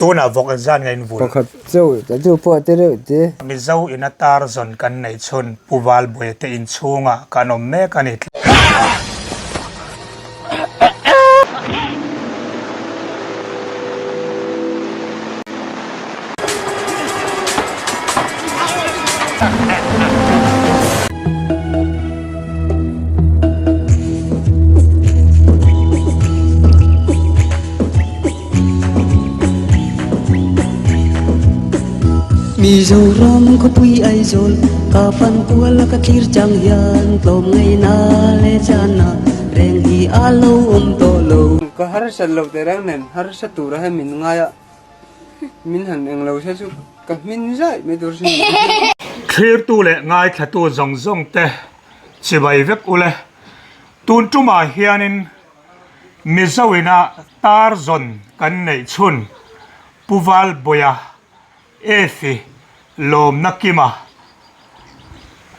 Tunah vawk engzat nge in vul? Pakhat chauh ta chu pawh te reuh te. Mizo ina tar zawn kan neih chhun Pu Valbuai te inchhungah kan awm mek a ni. Mizoram khawpui Aizawl ka fan kual a ka thlir chang hian tlawm ngaihna leh chana reng hi a lo awm tawh lo. Ka harsat lo teh reng nen harsa tura hian min ngai a, min han eng lo se chu ka hmin zai mai tur sin. Thlirtu leh ngaithlatu zawng zawng te chibai vek ule. Tun tumah hianin Mizo ina tar zawn kan neih chhun Pu Valbuia Efi lawmna kima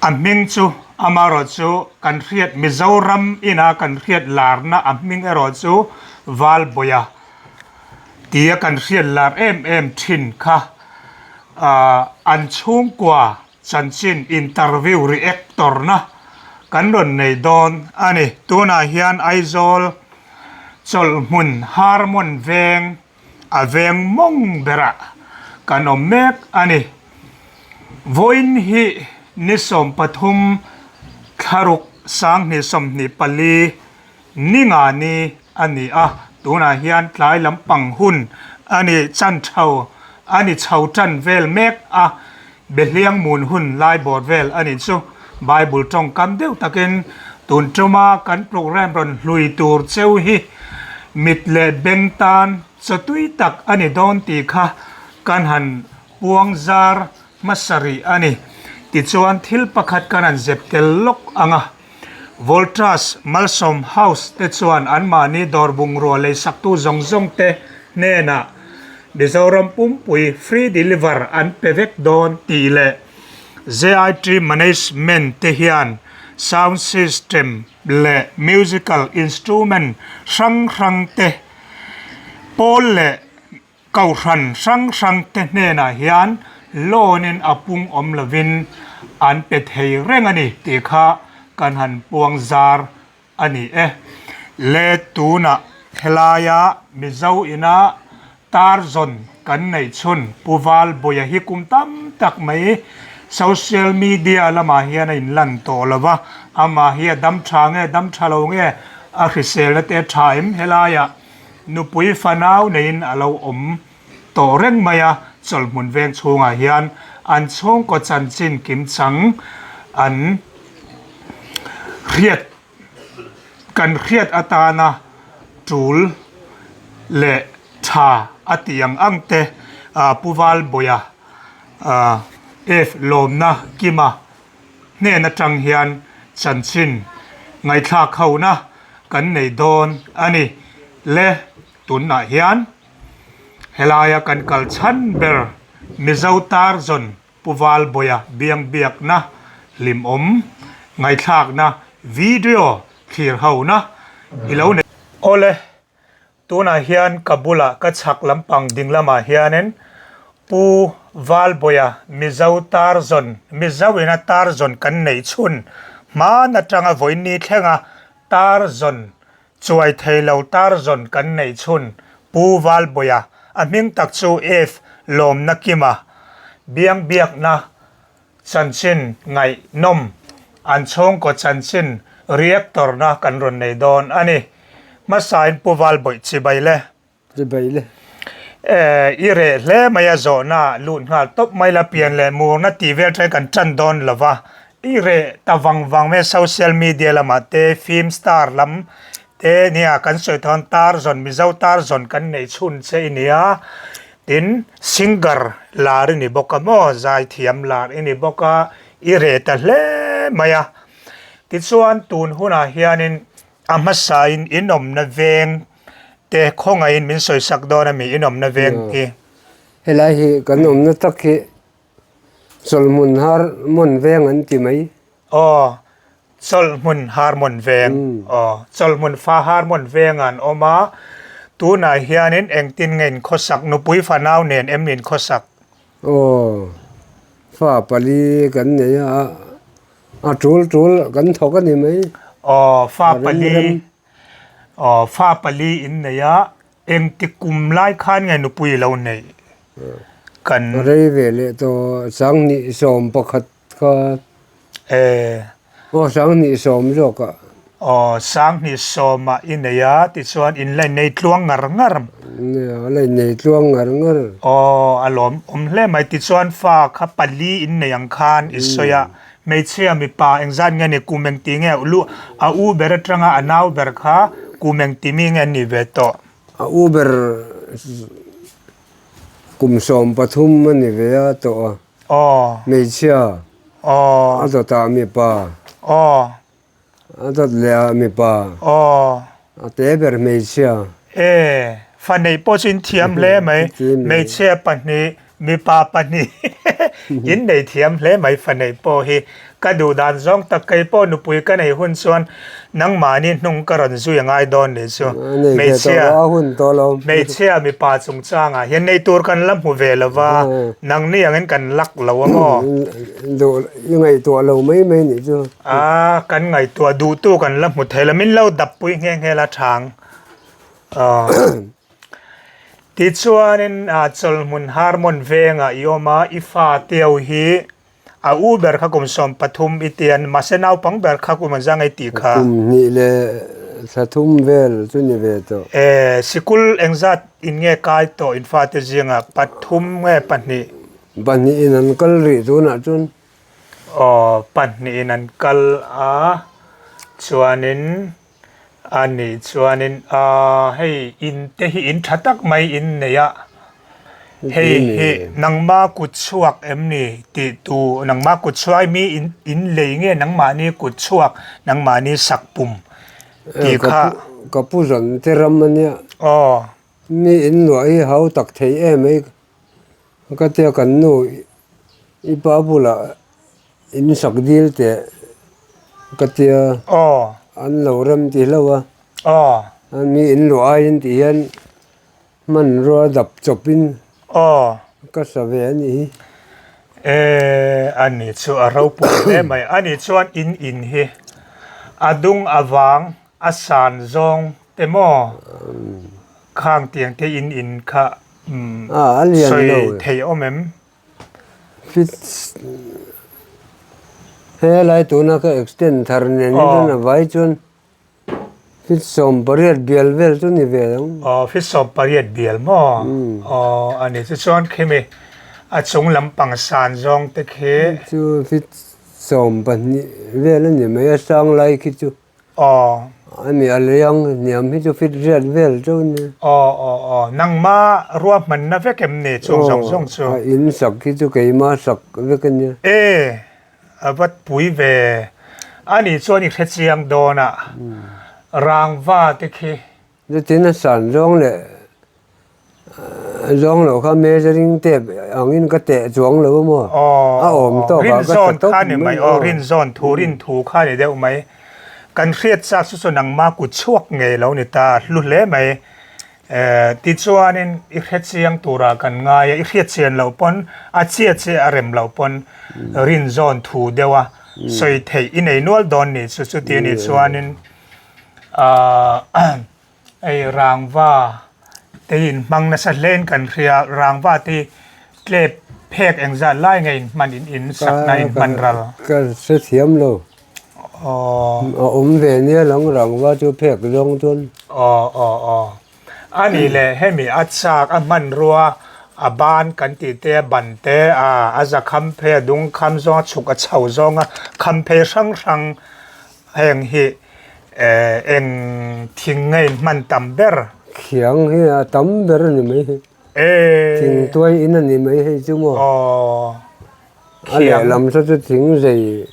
a hming chu amaherawh chu kan hriat Mizoram ina kan hriat larna a hming erawh chu Valbuia tia kan hriat lar em em thin kha an chhungkua Chanchin interview react tawrna kan rawn nei dawn a ni. Tunah hian Aizawl chawlhhmun Harmon veng a veng mawng berah kan awm mek a ni. Vawiin hi ni 13 thlaruk 2024 Ninga ni a ni a, tunah hian tlai lampang hun a ni chan tho a ni chho tan vel mek a, Behliang mun hun lai bawr vel a nih chu. Bible tawngkam deuh takin tun tuma kan program rawn hlui tur cheu hi mit leh beng tan chaw tui tak a ni dawn tih kha kan han puang zar hmasa rih a ni. Tichuan thil pakhat kan han zep tel lawk ang a. Voltas Malsawm House te chuan anmahni dawr bungrua leisaktu zawng zawng te hnenah Mizoram pumpui free deliver an pe vek dawn tih leh JIT Management te hian sound system leh musical instrument hrang hrang te pawl leh Kohhran hrang hrang te hnenah hian loan in a pung awm lovin an pe thei reng a ni tih kha kan han puang zar a ni e. Le tunah helaia Mizo ina tar zawn kan neih chhun Pu Valbuia hi kum tam tak mai social media lamah hian a inlan tawh lo va, amah hi a dam tha nge dam tha lo nge a hriselna te a tha em helaiah Nupui fanau neiin a lo awm tawh reng mai a, chawlhmun veng chhungah hian an chhungkaw chanchin kimchang an hriat kan hriat atana tul leh tha a tih ang ang te Pu Valbuia F lawmna kima hnen atang hian chanchin ngaihthlak hona kan nei dawn a ni. Le tunah hian helaia kan kal chhan ber Mizo tar zawn Pu Valbuaia biang biakna hlimawm ngaihthlakna video thlir hona i lo nei. Awle Tunah hian ka bulah ka chhak lampang ding lamah hianin Pu Valbuaia Mizo Tarzawn, Mizo ina Tarzawn kan neih chhun hman atanga vawiin thlenga Tarzawn chuai thei lo Tarzawn kan neih chhun Pu Valbuaia a hming tak chu F Lawmna Kima biang biakna Chanchin ngaihnawm, an chhungkaw chanchin reactor-na kan rawn nei dawn a ni. Hmasain Pu Valbawih chibai le. Chibai le. E, i reh hle mai a zawhna lut nghal tawp mai la pian leh murna tih vel ṭhen kan ṭan dawn lo va. I reh ta vang vang mai a social media lamah te film star lam te nia kan sawi thawn tar zawn Mizo tar zawn kan neih chhun che i nia. Tin, singer lar i ni bawk a maw, zaithiam lar i ni bawk a, i reh ta hle mai a. Tichuan, tun hunah hianin a hmasain inawmna veng te khawngaihin min sawisak dawn a mi, inawmna veng hi. Helai hi kan awmna tak hi Chawlhmun har mawn veng an ti mai. Aw, Chawlhmun Harmon veng, aw, Chawlhmun fa Harmon vengah an awm a. Tunah hianin engtin nge in khawsak, nupui fanau nen em in khawsak? Aw, fa pali kan nei a, a tul tul kan thawk a ni mai. Aw, fa pali, aw fa pali in nei a, engti kum lai khan nge nupui lo neih kan. Rei ve leh tawh sanghnih 11 Kha e. Aw 2010 zawk ah. Aw 2010 ah i nei a tichuan in la innei tluang ngar ngar. Nia a la innei tluang ngar ngar. Aw a lawm awm hle mai tichuan fa kha pali in nei ang khan i sawi a hmeichhia mipa engzat nge ni kum engti nge lu a u ber atanga a nau ber kha kum engti mi nge an nih ve tawh. A u ber kum 13 a ni ve a tawh a. Aw. Hmeichhia. Aw. A dawtah mipa. Aw. A dawt lehah mipa. Aw. A te ber hmeichhia. E, fa neih pawh chu in thiam hle mai. Hmeichhia pahnih, mipa pahnih in nei thiam hle mai fa neih pawh hi. Ka duh dan zawng tak kei pawh nupui ka neih hun chuan nangmahni hnung ka rawn zui a ngai dawn nih chu. Hmeichhia hmeichhia mipa chungchangah hian nei tur kan la hmu ve lo va, nangni angin kan lak lo a maw? Duh i ngaihtuah lo mai mai nih chu. A, kan ngaihtuah duhtu kan la hmu thei lo, min lo dappui nghe nghe la thang. Tichuanin chawlhmun Harmon vengah i awm a, i fa teu hi A u ber kha kum 13 i tian, mahse naupang ber kha kum an zang ei tih kha. Kum hnih leh thla thum vel chu ni ve tawh. E, sikul engzat in nge kai tawh in fate zingah pathum nge pahnih? Pahnih in an kal rih tunah chuan. Aw, pahnih in an kal a, chuanin a nih chuanin a hei in te hi in tha tak mai in nei a, hei hi nangma kut chhuak em ni tih tu nangma kut chhuak mi in in lei nge nangmahni kut chhuak nangmahni sak pum tih kha. Ka pu zawn te ram a nia. Aw. Mi in luah hi hau tak thei em ai ka tia kan nu i pa bulah In sak dil teh ka tia an lo rem ti hlauh a, mi in luah aiin tih hian hmanrua dap chawpin ka sa ve a nih hi. E a ni chu a ropui hle mai, a ni chuan in in hi a dung avang a san zawng te maw khang tiang te in in kha sawi thei awm em? He lai tuna ka extend thar nen hi chuan a vai chuan feet 18 bial vel chu ni ve ang. Aw feet 18 bial maw? Aw a ni chu chuan khimi a chung lampang san zawng te khi. Chu feet 12 vel a ni mai a sang lai khi chu. Aw. Ani a liang hniam hi chu fit riat vel chauh a nia. Aw aw aw nangma ruahmanna vek em ni chung zawng zawng chu? Aw a in sak hi chu keima sak vek a nia. E a va pui ve. Ani chuan i hrechiang dawn a rangva te khi. Chutin a san zawng leh zawng loh kha measuring tape angin ka teh chuang lo a maw? A awm tawk ah ka tha tawp mai. Aw rin zawn thu rin thu kha ni deuh mai. Kan hriat chak chu chu nangma kut chhuak ngei lo ni ta hlu hle mai. Tichuanin i hrechiang turah kan ngai a, i hriatchian loh pawn a chiah chiah a rem loh pawn rin zawn thu deuh a sawi theih i nei nual dawn ni chu chuti anih chuanin Ahh hei rangva te hi in hmang nasa hle in kan hria rangva te hi tlep phek engzat lai nge in hman in in sakna in hman ral. Ka hre thiam lo. Aww. A awm ve nia lang rangva chu phek zawng chuan. Aw aw aw. A nih leh hemi a chak a hmanrua a ban kan tih te a ban te a a za kham phei a dung kham zawng a chhuk a chho zawng a kham phei hrang hrang Heng hi eng thing nge in hman tam ber? Khiang hi a tam ber a ni mai hi. Thing tuai in a ni mai hei chu maw? A lehlam saw chu thing zei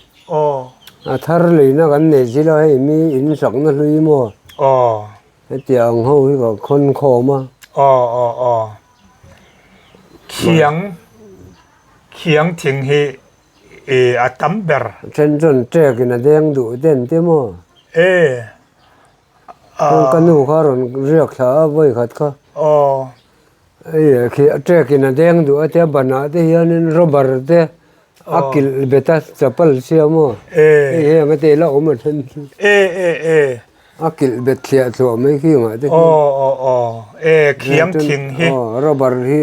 a thar leina kan nei si lo hei mi in sakna hlui maw? Hetiang ang ho hi ka khawn khawm a. Khiang khiang thing hi I a tam ber. Then chuan trek in a deng duh ten te maw? E. Ka nu kha rawn riak thla a vawi khat kha. Hei khi a trek in a deng duh a tia banah te hianin rubber te a kilh bet a chapal sia maw hei heng a te ila awm a then chu. A kilh bet thliah thluah mai khi ngah te khi. Rubber hi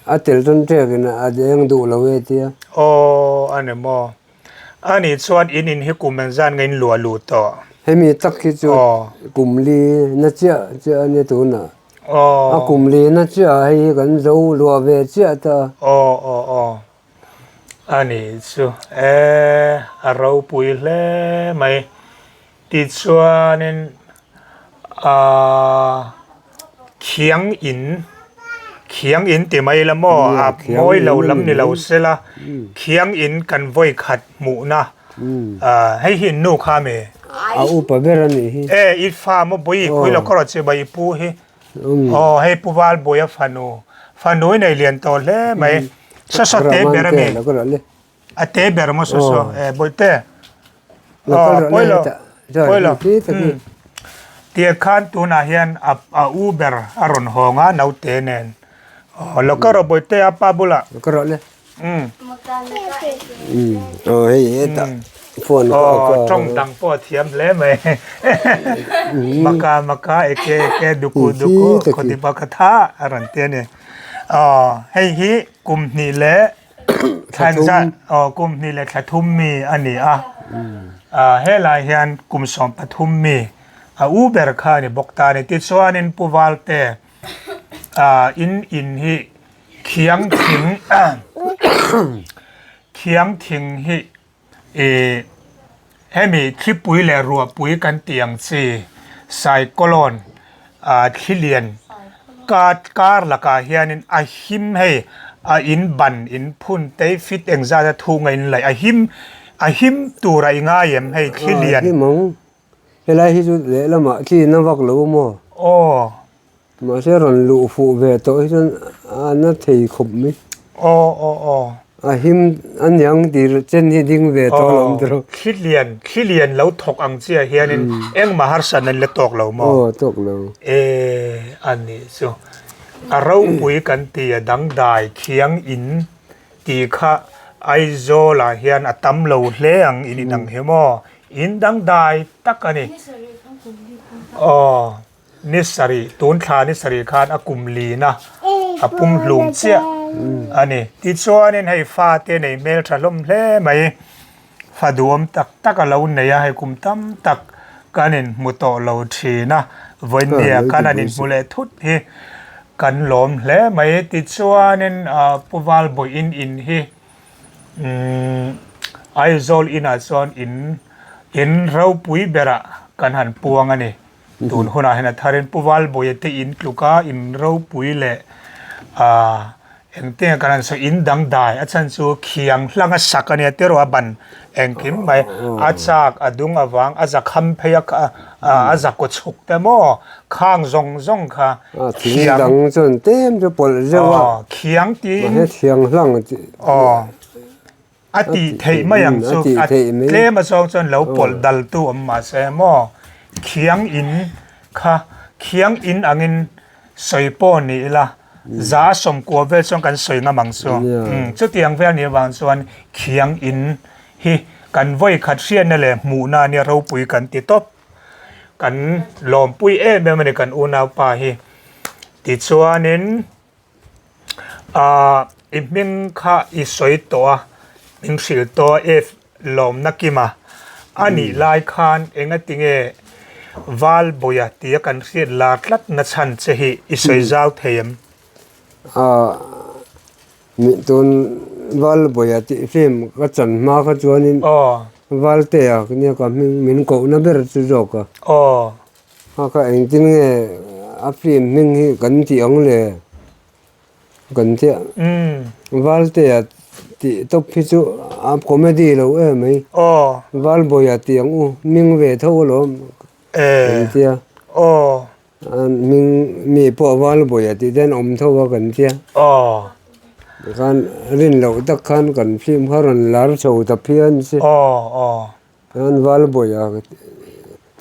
a tel chuan trek in a deng duh lo e tia. A nih chuan in in hi kum engzan nge in luah luh tawh? Hemi tak hi chu kum li na chiah chiah a nia tunah. A kum li na chiah ah hei hi kan zo luah ve chiah ta. Aw aw aw. A nih chu e a ropui hle mai. Tichuanin aaa khiang in khiang in ti mai la maw a mawi lo lam ni lo se la khiang in kan vawi khat hmuhna aaa hei hi nu kha mi a upa ber a nih hi e i fa maw bawi khui lo kawr che bai pu hi aw hei pu val bawi a fanu fanu i nei lian tawh hle mai saw saw te ber a mi. A te ber maw saw saw e bawihte aw pawi lo pawi lo tia khan tunah hian a a u ber a rawn hawng a naute nen aw lo ka rawh bawihte a pa bulah lo ka rawh le aw hei hetah phone aw tawng dang pawh a thiam hle mai maka maka eke eke duku duku khawdipa kha tha a rawn ti a ni aw hei hi kum hnih leh Thla aw kum hnih leh thla thum mi a ni a, helai hian kum 13 mi a u ber kha a ni bawk ta a ni. Tichuanin Pu Valte in in hi khiang thing khiang thing hi Ih, hemi thlipui leh ruahpui kan tih ang chi Saikawlawn ah thli lian kar lakah hianin a him hei a in ban in phun te fit engzat a thung a in laih a him a him tur a i ngai em hei thli lian. A him ang, helai hi chu lehlamah thli na vak lo maw? Aw. Mahse rawn luh fuh ve tawh hi chuan a na thei khawp mai. Aw aw aw. A him a niang tir chen hi ding ve tawh lo awm tawh. Thli lian thli lian lo thawk ang chiah hianin engmah harsat an la tawk lo maw? Aw tawk lo. E a nih chu. A ropui kan ti a dangdai khiang in tih kha Aizawl ah hian a tam lo hle ang in inang hi maw? In dangdai tak a ni. Aw. Ni sarih, tun thla ni sarih khan a kum lin a, a pum hlum chiah a ni. Tichuanin hei fate nei hmel tha hlawm hle mai, fa duhawm tak tak a lo nei a, hei kum tam tak kan inhmu tawh lo thin a, vawinia kan han inhmu leh thut hi kan lawm hle mai. Tichuanin Pu Valbawi in in hi umm Aizawl inah chuan in in ropui berah kan han puang a ni. Tun hunah hian a tharin Pu Valbawia te in tluka in ropui leh aah engtin nge kan han sawi in dangdai a chhan chu khiang hlanga sak a nia tiraw a ban engkim mai a chak a dung avang a zakham phei a a zakaw chhuk te maw khang zawng zawng kha khiang dang chuan tlem chu pawlh zeuh a khiang tiin khiang hlang aw. A tih theih mai ang chu, a tlem a zawng chuan lo pawlh dal tu awm mah se maw, khiang in kha khiang in angin sawi pawh ni ila, za 90 vel chuan kan sawi ngam ang chu, chutiang vel nih avang chuan khiang in hi kan vawi khat hriatna leh hmuhna a nia ropui kan ti tawp, kan lawmpui em em a ni kan unaupa hi, tichuanin. Ahh i hming kha i sawi tawh a, min hrilh tawh a F lawmna kima a nih lai khan engatinge Valbawia tia kan hriat lar tlat na chhan che hi i sawi zau thei em? Ahh mi tun Valbawia tih film ka chan hma kha chuanin Valtea nia ka hming min kohna ber chu zawk a. A kha engtin nge a film hming hi kan tih ang le kan tia Valtea tih tawp hi chu a comedy lo em mai Valbawia tih ang u hming ve tho alawm kan tia hming mi pawh Valbawia tih te an awm tho a kan tia tikhan rin loh tak khan kan film kha rawn lar chho ta phian si. Chuan Valbawia.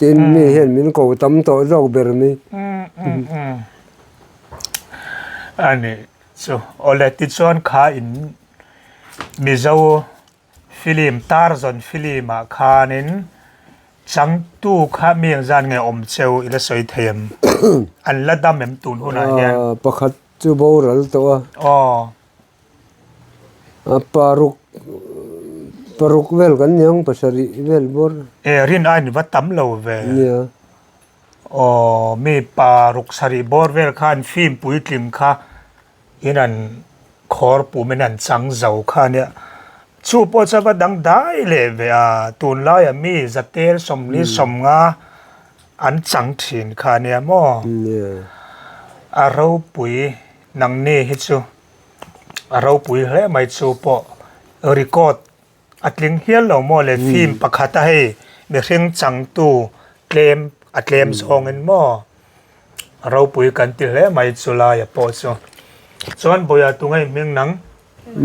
Tin mi hian min ko tam tawh zawk ber mai. A nih chu. Awle tichuan kha in Mizo film Tarzan film ah khanin changtu kha mi eng zan nge awm cheu i la sawi thei em? An la dam em tun hunah hian? Pakhat chu boral tawh a. Aw. A paruk paruk vel kan ni ang pasarih vel bawr. E rin a in va tam lo ve. Nia. Aw mi paruk sarih bawr vel khan film puitling kha in an khawr pum in an chang zo kha nia. Chu pawh chu a va dang dai leh ve a tunlaiah mi zatel sawmli sawmnga an chang thin kha nia maw. Nia. A ropui nangni hi chu. A ropui hle mai chu pawh record a tling hial lo maw le film pakhat a hei mihring changtu tlem a tlem zawngin maw a ropui kan ti hle mai chu laia pawh chu chuan Bawia tunge i hming nang?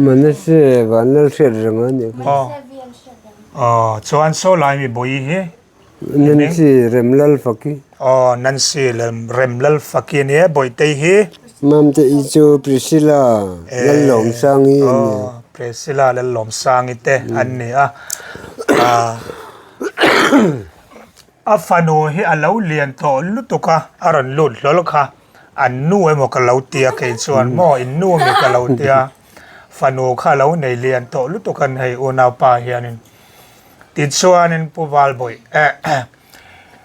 Manase Vanlalhriat reng a nih kha. Aw chuan saw lai mi Bawi hi? Nancy Remlalfaki. Aw Nancy Remlalfaki a nia Bawihtei hi. Mamte i chu Priscilla Lallawmsangi a nia. Aw Priscilla Lallawmsangi te an ni a. A fanu hi a lo lian tawh lutuk a, a rawn lut hlawl kha. An nu emaw ka lo tia kei chuan maw in nu ami ka lo tia. Fanu kha a lo nei lian tawh lutuk a ni hei unaupa hianin. Tichuanin Pu Valbawih eh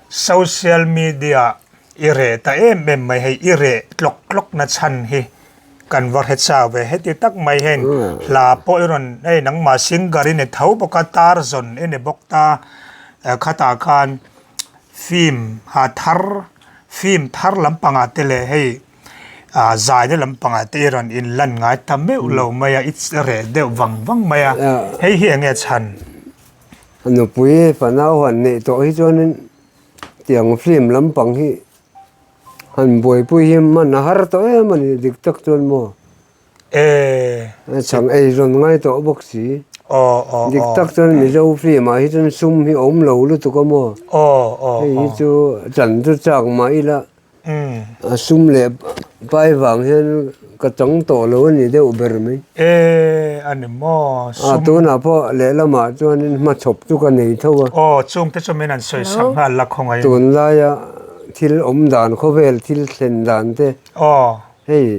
social media i reh ta em em mai hei i reh tlawk tlawk na chhan hi kan va hre chau ve heti tak mai hian hla pawh i rawn hei nangmah singer i ni tho bawk a tarzawn i ni bawk ta khatah khan film ha thar film thar lampangah te leh hei ah zaina lampangah te i rawn inlan ngai ta meuh lo mai a i reh deuh vang vang mai a hei hi eng nge chhan? Nupui fanau han neih tawh hi chuanin tiang film lampang hi han buaipui hi man a har tawh em a ni dik tak chuan maw? E. Chhang ei zawn ngai tawh bawk si. Aw aw aw. Dik tak chuan Mizo film ah hi chuan sum hi a awm lo lutuk a maw? Aw aw aw. Hei hi chu chan chu chak mah ila a sum leh pai vang hian ka chang tawh lo a ni deuh ber mai. E a ni maw sum. A tunah pawh lehlamah chuanin hmachhawp chu ka nei tho a. Aw chungte chu min han sawi sak nghal la khawngaih in. Tunlaia thil awm dan khawvel thil thlen dan te. Aw. Hei.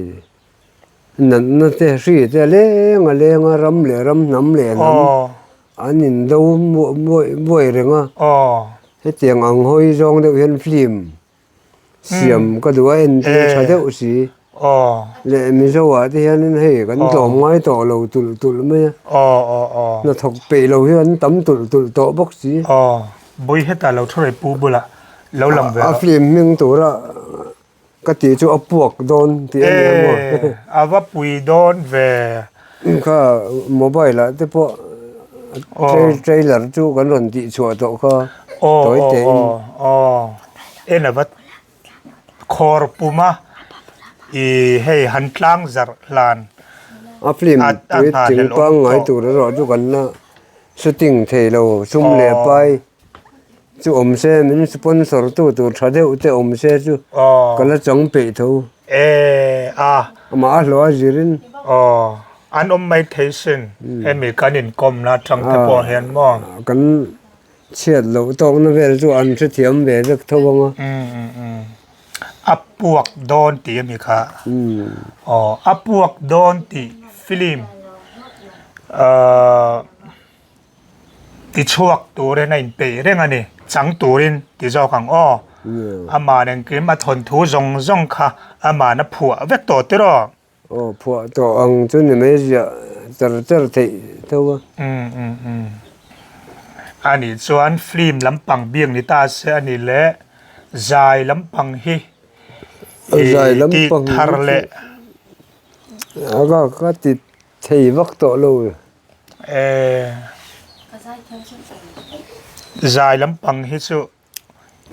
Natna te hri te a leng a leng a ram leh ram hnam leh hnam an indo buai buai reng a hetiang ang hawi zawng deuh hian film siam ka duh a en tir tha deuh si leh Mizo ah te hianin hei kan tlawm ngai tawh lo tulh tulh mai a hnathawk peih lo hi an tam tulh tulh tawh bawk si. A film hming tura. Ka tih chu a puak dawn tih a nia maw? E, a va pui dawn ve. Kha mobile ah te pawh trailer chu kan rawn tih chhuah tawh kha tawi te in. Aw aw en a va khawr pum a i hei han tlang zarh hlan. A film pui tling pangngai tur erawh chu kan la shooting thei lo sum leh pai. Chu awm se min sponsor tu tur tha deuh te awm se chu ka la chang peih tho. E a. Amah a hlawh a zirin. Aw an awm mai thei sin hemi kan inkawmna atang te pawh hian maw. Kan chhiat loh tawkna vel chu an hrethiam ve vek tho ang a. A puak dawn tih a mi kha. Aw a puak dawn tih film ahh. Tichhuak turin a inpeih reng a ni. Chang turin ti zawk ang aw. Aman engkim a thawnthu zawng zawng kha aman a phuah vek tawh tiraw? Aw phuah tawh ang chu ni mai ziah char char theih tho a. Umm umm umm. Anih chuan film lampang biak ni ta se a ni le zai lampang hi Zai i lampang tih thar leh. A ka ka ti thei vak tawh lo. Zai lampang hi chu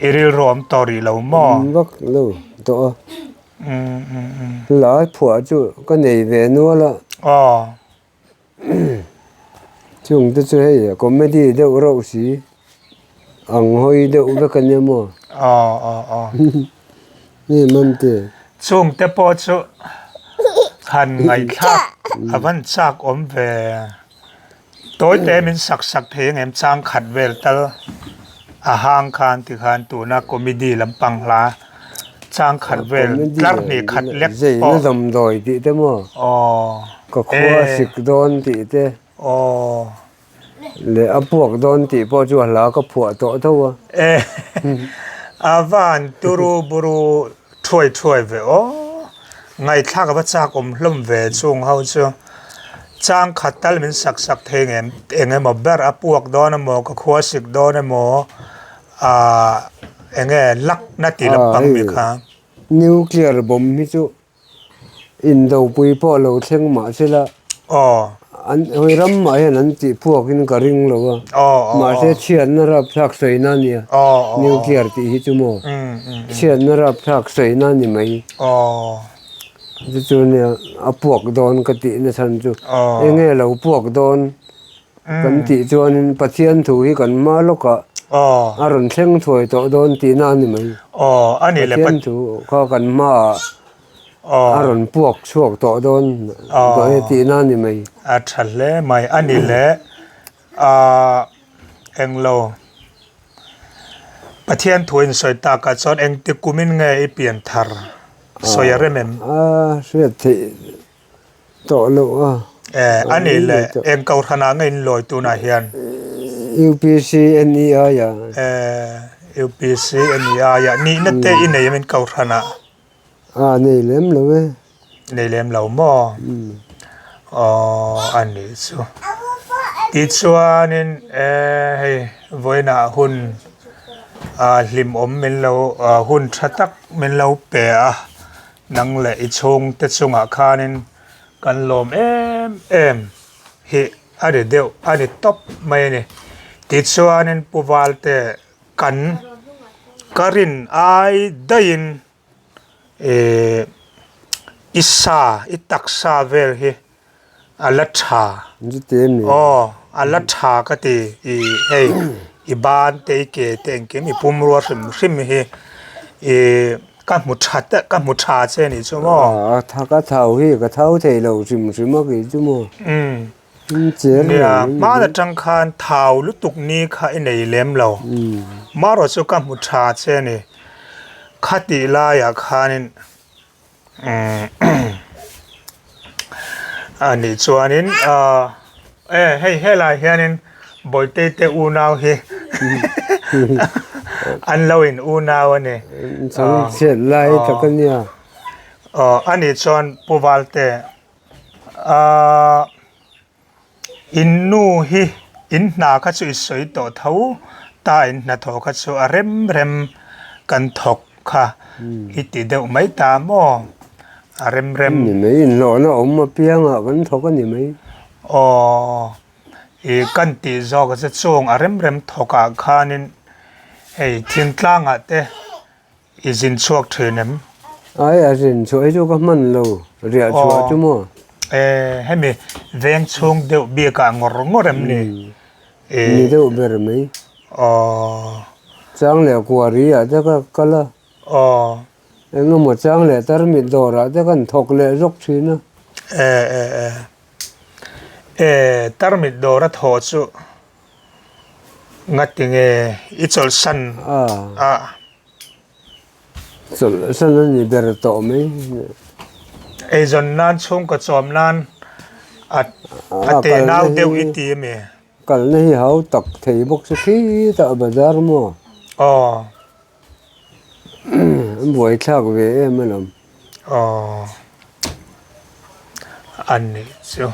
i rilru awm tawh rih lo maw? Vak lo tawh a. Hla phuah chu ka nei ve nual a. Aw. Chung te chu hei comedy deuh reuh si. Ang hawi deuh vek a nia maw? Aw aw aw. Nge Mamte? Chungte pawh chu han ngaihthlak a van chak awm ve. Tawite min sak sak thei ang em chang khat vel tal a hang khan ti khan tuna comedy lampang hla chang khat vel tlar hnih khat lek pawh. Zeina damdawi tih te maw? Aw. Ka khua sik dawn tih te. Aw. Leh a puak dawn tih pawh chu a hla ka phuah tawh tho a. E a van turu buru thuai thuai ve aw. Ngaihthlak a va chak awm hlawm ve chung ho chu. Chang khat tal min sak sak thei ngem eng emaw ber a puak dawn emaw ka khua sik dawn emaw ah eng nge luck na tih lampang mi kha. Nuclear bomb hi chu Indopui pawh lo thleng mah se la, an hawi ram mah hian an tih phuakin ka ring lo a, mahse chhiatna rapthlak sawina a nia, nuclear tih hi chu maw, chhiatna rapthlak sawina a ni mai. Chu chu nia a puak dawn ka tih na chhan chu, eng nge lo puak dawn kan tih chuanin Pathian thu hi kan hma lawkah a rawn thleng thuai tawh dawn tihna a ni mai. Pathian thu kha kan hmaah a rawn puak chhuak tawh dawn tawh e tihna a ni mai. A tha hle mai. A ni le ah englo Pathian thu insawi takah chuan engti kumin nge i pian thar sawi a rem em? A hriat theih Tawh loh a. Eh, a nih leh eng kohhranah nge in lawi tunah hian? UPC NEI ah. Eh, UPC NEI ah. Nihna te i nei em in kohhranah? Ah, nei lem lo e. Nei lem lo maw? Aw, a nih chu. Tichuanin eh hei vawiinah hun ah hlimawm min lo hun tha tak min lo pe a. Nang leh i chhungte chungah khanin kan lawm em em hi a ri deuh a ni tawp mai a ni. Tichuanin Pu Valte kan ka rin ai daihin ihh i sa i taksa vel hi A la tha. Aw, a la tha ka ti. I hei, i ban te, i ke te engkim i pumrua hrim hrim hi i ka hmu tha te, ka hmu tha che anih chu maw? A tha ka thau hi ka thau thei lo hrim hrim a kei chu maw? Umm. Cher Nia, hman atang khan thau lutuk ni kha i nei lem lo. Marawh chu ka hmu tha che a ni. Khatih laiah khanin A nih chuanin e hei helai hianin Bawitei te unau hi an lo in unau a ni. Chhangchhiat lai tak a nia. Aw a nih chuan Pu Valte ah. In nu hi in hna kha chu i sawi tawh tho ta in hnathawh kha chu a rem rem kan thawk kha i ti deuh mai ta maw a rem rem. Ni mai inhlawhna awm apiangah kan thawk a ni mai. Aw i kan tih zawk chu chung a rem rem thawkah khanin hei thingtlangah te I zin chhuak thin em? Ai, a zin chhuah hi chu ka hman lo, riah chhuah chu maw? E, hemi veng chhung deuh bikah ngawr ngawr em ni? E. Ni deuh ber mai. Aw. Chang leh kuari ah te ka kal a. Aw. Eng emaw chang leh tarmit dawrah te kan thawk leh zawk thin a. E, e, e. E, tarmit dawra thawh chu Ngati nge i chawlhsan a? Chawlhsan a ni ber tawh mai. Eizawn nan chhungkaw chawm nan a te nau deuh i ti ami? Kalna hi hau tak thei bawk chu khitah bazar maw? Aw. An buaithlak ve em alawm. Aw. A nih chu.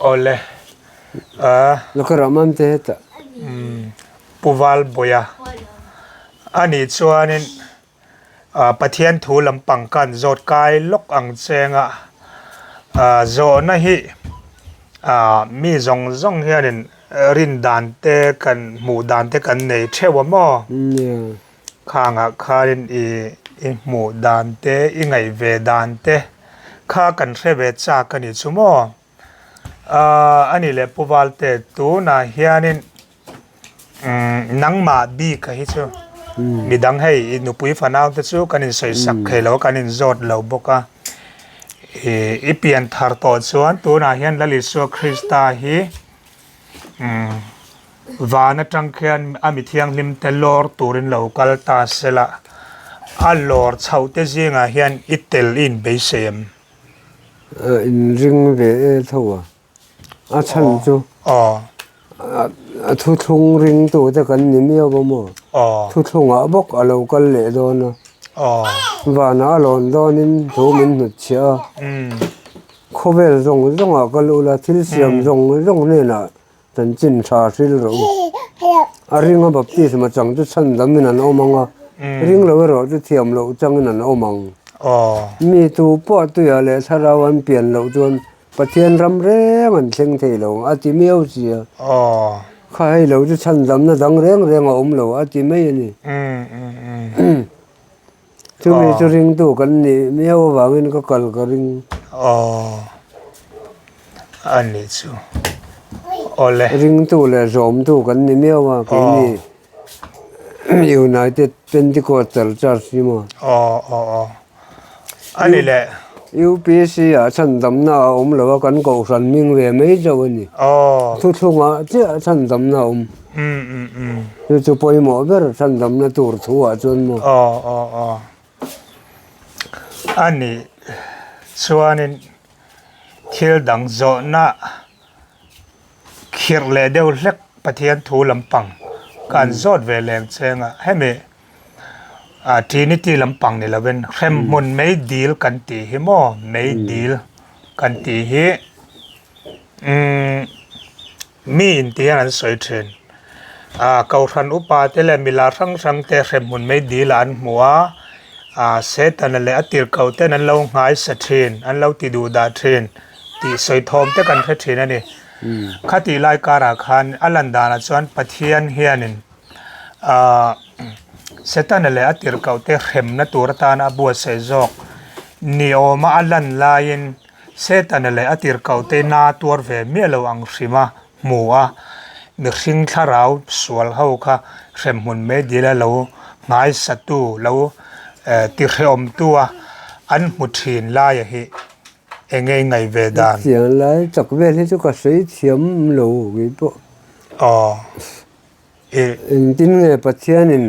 Awle. A. Laka ram am te hetah. Umm. Pu Valbuaia. A nih chuanin Pathian thu lampang khan zawt kai lawk ang chenga zawhna hi mi zawng zawng hianin rin dan te kan hmuh dan te kan nei theuh a maw? Khangah khanin i i hmuh dan te i ngaih ve dan te kha kan hre ve chak a ni chu maw? A nih leh Pu Valte tunah hianin. Nangmah bik a hi chu midang hei i nupui fanau te chu kan insawisak thei lo a, kan inzawt lo bawk a. I pian thar tawh chuan tunah hian Lal Isua Krista hi van atang khian a mi thianghlim te lawr turin lo kal ta sela, a lawr chhoh te zingah hian i tel i inbeisei em? Inring ve e tho a. A chhan chu a thuthlung ringtute kan ni miau a maw? Thuthlungah bawk a lo kal leh dawn a, vanah a lawn dawnin thu min hnutchhiah a, khawvel zawng zawngah kal ula thil siam zawng zawng hnenah Chanchin tha hril rawh u. A ringa baptisma chang chu chhandamin an awm ang a, ring lo erawh chu thiam loh changin an awm ang. Mi tu pawh tuiah leh thlarau an pian loh chuan Pathian ram reng an thleng thei lo ang a ti miau si a. Kha hei lo chu chhandamna dang reng reng a awm lo a ti mai a ni. Chumi chu ringtu kan nih miau avangin ka kal ka ring. Aw a nih chu awle. Ringtu leh zawmtu kan ni miau a keini United Pentecostal Church ni maw. Aw aw aw a ni leh. UPC ah chhandamna a awm lo a kan kohhran hming ve mai chauh a ni. Aw. Thuthlungah chiah chhandamna a awm. Chu chu pawimawh ber chhandamna tur thu ah chuan maw. Aw aw aw. A nih chuanin thil dang zawhna khirh leh deuh hlek Pathian thu lampang ka an zawt ve leng cheng a. Hemi Trinity lampang ni lovin hremhmun mei dil kan tih hi maw mei dil kan tih hi umm mi in ti hian an sawi thin. Kohhran upa te leh milar hrang hrang te hremhmun mei dil ah an hmu a, Setana leh a tirhkoh ten an lo nghaisa thin, an lo ti duh dah thin tih sawi thawm te kan hre thin a ni. Khatih lai karah khan a lan danah chuan Pathian hianin Setana leh a tirhkoh te hremna tur atana a buatsaih zawk ni awma a lan laiin Setana leh a tirhkoh te na tuar ve miah lo ang hrim a hmu a, mihring thlarau sual ho kha hremhmun mai dila lo nghaisatu lo tihrehawmtu a an hmu thin laia hi eng nge i ngaih ve dan? Hetiang lai chak vel hi chu ka sawi thiam lo keipawh. Aw. Engtin nge Pathianin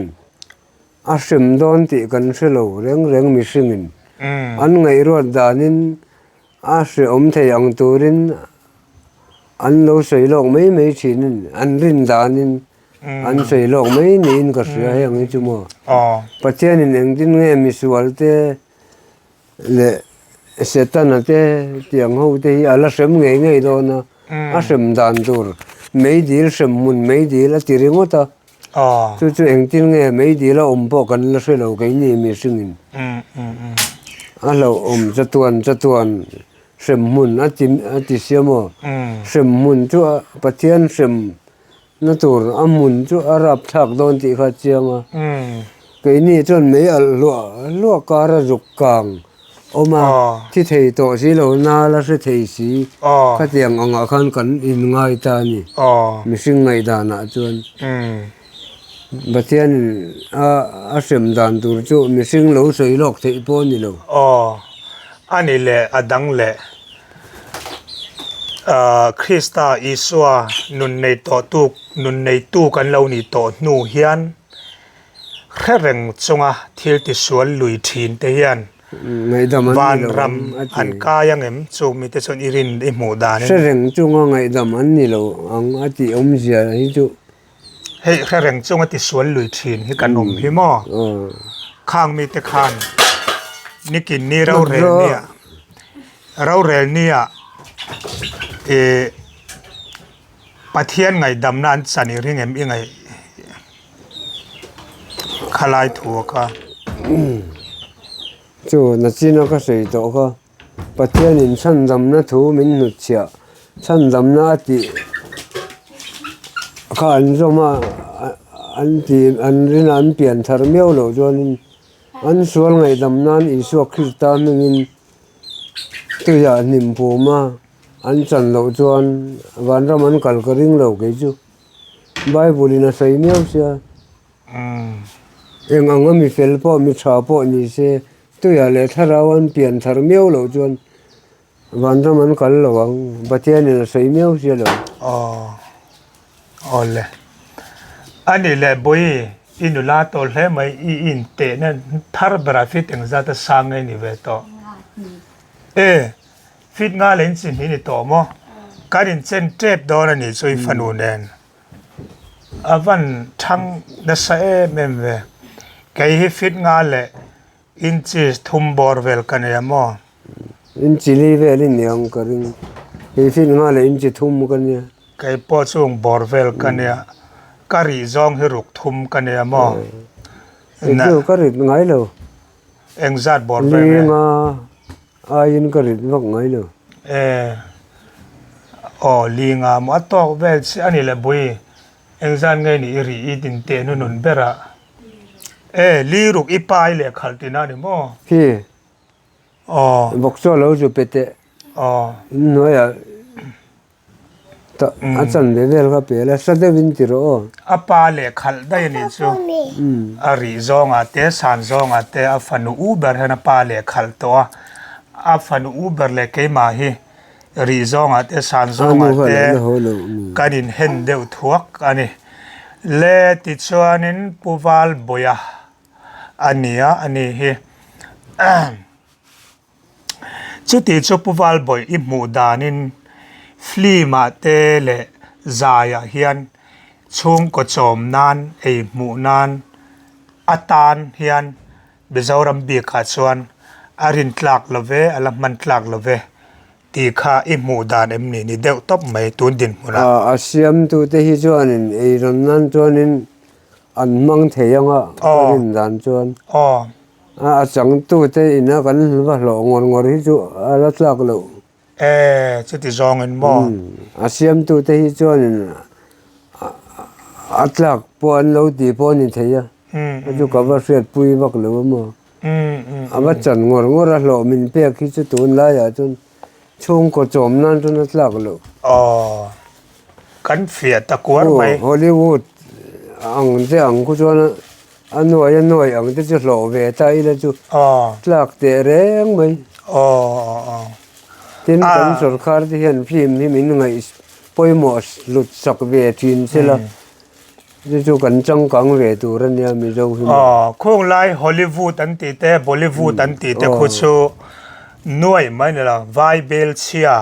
a hrem dawn tih kan hre lo reng reng mihringin an ngaihruat danin a hrehawm thei ang turin an lo sawi lawk mai mai thinin an rin danin an sawi lawk mai niin ka hria heng hi chu maw. Pathianin engtin nge misual te leh Setana te tiang ho te hi a la hrem ngei ngei dawn a, a hrem dan tur meidil hrem hmun meidil a ti ringawt a, chu chu engtin nge meidil a awm pawh kan la hre lo keini mihringin a hlauhawm chatuan chatuan hrem hmun a ti a ti sia maw hrem hmun chu Pathian hrem Na tur a hmun chu a rap thlak dawn tih kha a chiang a, keini chuan mei alh hluah hluah kar a zuk kang awm a, thi thei tawh si lo na la hre thei si khatiang angah khan kan inngai ta a ni, mihring ngaihdanah chuan Pathianin a hrem dan tur chu mihring lo sawi lawk theih pawh a ni lo. Aw, a ni leh a dang leh. Krista Isua nun nei tawh tu nun neitu kan lo nih tawh hnu hian hre reng chunga thil tisual lui thin te hian vanram an kai ang em chu mite chuan i rin i hmuh danin. Hre reng chunga ngaihdam an ni lo ang a tih awmzia hi chu. Hei hre reng chunga tisual lui thin hi kan awm hi maw? Khang mite khan nikin ni rorel nia rorel nia ih Pathian ngaihdamna an chan i ring em i ngaih khalai thu a kha. Chu nachina ka sawi tawh kha. Pathianin chhandamna thu min hnutchhiah, chhandamna a tih kha an zawm a, an ti an rin a an pian thar miau loh chuanin an sual ngaihdam nan Isua Krista hmingin tuiah hnim phum a, an chan loh chuan vanram an kal ka ring lo kei chu. Bible in a sawi miau sia. Eng anga mi fel pawh mi tha pawh ni se tuiah leh thlarau an pian thar miau loh chuan vanram an kal lo ang Pathianin a sawi miau sia lo. Aw awle ani leh Bawi i nula tawh hle mai i intehna thar berah fit engzat a sang nge ni ve tawh e fit nga leh inchi hnih ni tawh maw kan inchen tep dawn a nih chu i fanu nen. A van thang nasa em em ve. Kei hi fit nga leh inches thum bawr vel ka nei a maw? Inchi li vel i ni ang ka ring. Kei fit nga leh inchi thum ka nia. Kei pawh chung bawr vel ka nia. Ka rih zawng hi ruk thum ka nei a maw? Chu ka rit ngai lo. Engzat bawr vel nge? Li nga Aiin ka rit vak ngai lo. E, aw li nga maw a tawk vel chiah a ni le Bui, engzan nge ni i ri i din teh nu nun ber a. E, li ruk i pa i leh khalh tina a ni maw? Hi. Aw. Vawk chaw lo chu pe teh. Aw. Inhnuaiah. A chan ve vel kha pe la, hla deuhin ti rawh aw. A pa leh khalh daih a nih chu. A rih zawngah te, san zawngah te a fanu u ber hian a pa leh khalh tawh a. A fanu u ber leh keimah hi rih zawngah te, san zawngah te kan inhen deuh thuak a ni. Le tichuanin Pu Valbawia a nia a ni hi. Chuti chu Pu Valbawih i hmuh danin film-ah te leh zaiah hian chhungkaw chawm nan, ei hmuh nan atan hian Mizoram bikah chuan a rin tlak lo ve, a la hman tlak lo ve tih kha i hmuh dan em ni ni deuh tawp mai tun dinhmunah. A siamtute hi chuanin eizawn nan chuanin an hmang thei ang a, ka rin dan chuan. A changtute ina kan va hlawh ngawr ngawr hi chu a la tlak loh. E, chuti zawngin maw? A siamtute hi chuanin a tlak pawh an lo tih pawh a ni thei a, a chu ka va hriatpui vak lo a maw? A va chan ngawr ngawr a hlawh min pek hi chu tunlaiah chuan chhungkaw chawm nan chuan a tlak loh. Aw, kan fiah ta kuar mai. Hollywood ang te ang khu chuan A nuai a nuai ang te chu hlawh ve ta ila chu tlak teh reng mai. Tin kan sorkar te hian film hi min ngaih pawimawh hlut sak ve thin se la chu chu kan changkang ve tur a nia Mizo hi. Khung lai Hollywood an tih te Bollywood an tih te khu chu nuai mai ni lo vai bel chhia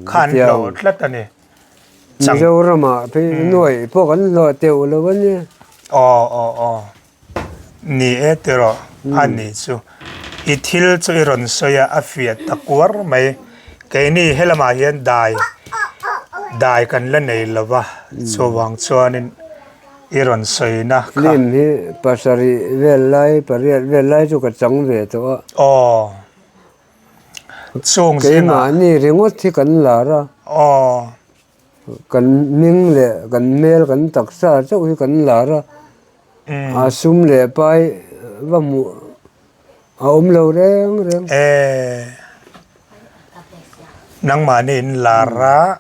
kha an hlawh tlat a ni. Mizoramah phei nuaih pawh kan hlawh teuh lo a nia. Aw aw aw. Ni e tiraw a ni chu. I thil chu i rawn sawi a, a fiah ta kuar mai. Keini helamah hian dai dai kan la nei lo va, chuvang chuanin i rawn sawina kha. Film hi pasarih vel lai, pariat vel lai chu ka chang ve tawh a. Aw. Chung zingah. Keimahni ringawt hi kan lar a. Aw. Kan hming leh kan hmel kan taksa chauh hi kan lar a. A sum leh pai va hmuh a awm lo reng reng. E. Nangmahni in lar a,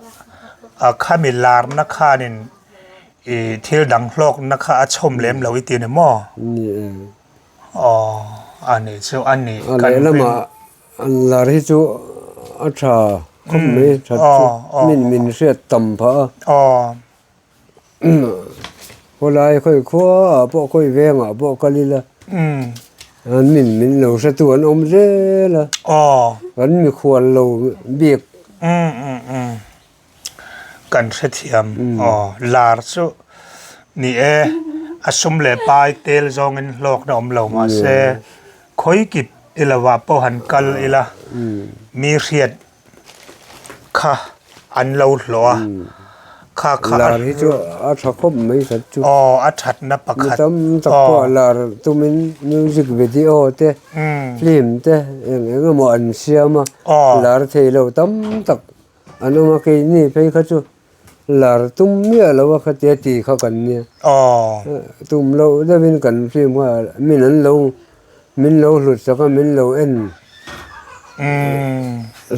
a khami larna khanin i thil dang hlawkna kha a chhawm lem lo i ti a ni maw? Ni e. Aw, a nih chu a nih kan ring. A lehlamah an lar hi chu a tha khawp mai, that chu min min hriat tam phah a. Aw. Khawlai khawi khuaah pawh khawi vengah pawh kal ila an min min lo hretu an awm zel a. Aw. Kan mikhual lo bik. Kan hrethiam aw lar chu ni e a sum leh pai tel zawngin hlawkna awm lo mahse khawi kip i lovah pawh han kal ila mi hriat kha an lo hlawh a kha kha lar hi chu a tha khawp mai khat chu aw a thatna pakhat mi tam tak pawh lar tumin music video te film te eng eng emaw an siam a lar thei lo tam tak. An awm a, keini phei kha chu lar tum miah lo a khatia ti kha kan nia. Tum loh deuhin kan film kha min an lo min lo hlut sak a, min lo en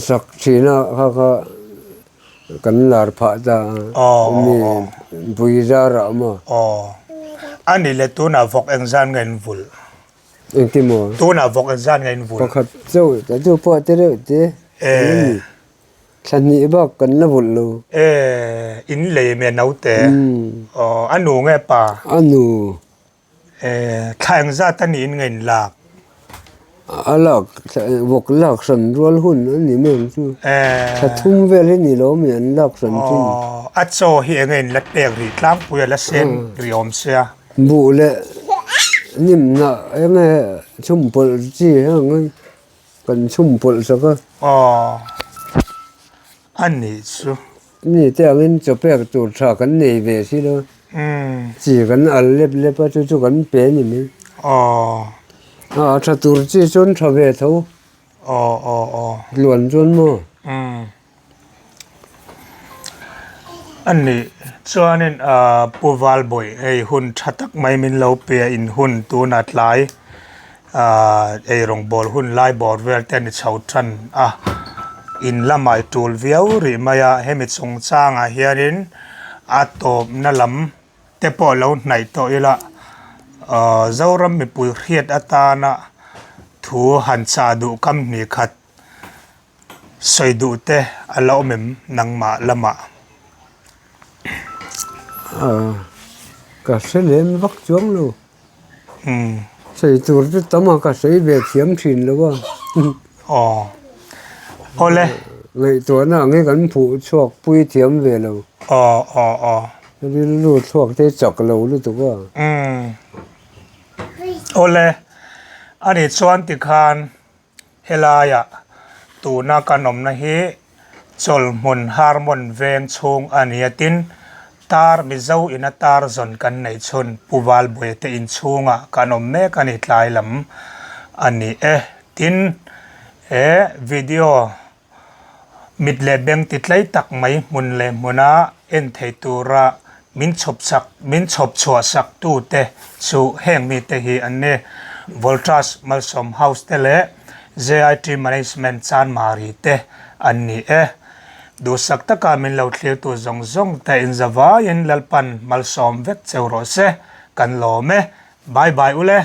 sak thin a kha kha kan lar phah ta a. Mi. Pui zarah maw? Aw. A nih leh tunah vawk engzan nge in vulh? Engti maw? Tunah vawk engzan nge in vulh? Pakhat chauh ta chu pawh te reuh te. Eh. Thla hnih bak kan la vulh lo. Eh, in lei me naute. Aw, a nu nge pa? A nu. Eh, thla engzat a niin nge in lak? A lak, vawk lak hran rual hun a ni mai ang chu. Eh. Thla thum vel hi ni lo mi an lak hran thin. Aw, a chaw hi enge in la pek rih tlangpui a la sen rih awm sia. Buh leh nimna enge chhum pawlh chi heng kan chhum pawlh sak a. Aw, a nih chu. Mi te angin chaw pek tur tha kan nei ve si lo. Chi kan al lep lep a, chu chu kan pe a ni mai. Aw. A tha tur chi chuan tha ve tho. Aw aw aw. Tluan chuan maw? Umm. A nih chuanin Pu Valbawi hei hun tha tak mai min lo pe a, in hun tunah tlai Ei rawngbâwl hun lai bâwr vel te a ni chho ṭan a, in lamah i ṭul viau rih mai a, hemi chungchangah hianin a tawpna lam te pawh lo hnaih tawh ila, Zoram mipui hriat atana thu han chah duh kam hnih khat sawi duh te a la awm em nangmah lamah? Ka hre lem vak chuang lo. Sawi tur chu tam a, ka sawi ve thiam thin lo a. Aw. Awle. Ngaihtuahna ang hi kan phuh chhuak pui thiam ve lo. Aw aw aw. Rilru chhuak te chak lo lutuk a. Awle. Ani chuan tikhan Helaiah tuna kan awmna hi Chawlhmun Harmon veng chhung a ni a, tin, tar Mizo ina tar zawn kan neih chhun Pu Valbuaia te inchhungah kan awm mek a ni tlai lam a ni e. Tin, he video Mit leh beng ti tlei tak mai hmun leh hmuna en thei tura min chhawpchak min chhawp chhuah sak tute chu heng mite hi an ni. Voltas Malsawm House te leh JIT Management Chanmari te an ni e. Duhsak taka min lo thlirtu zawng zawng te inzavaiin Lalpan malsawm vek cheu rawh se. Kan lawm e. Bye bye ule.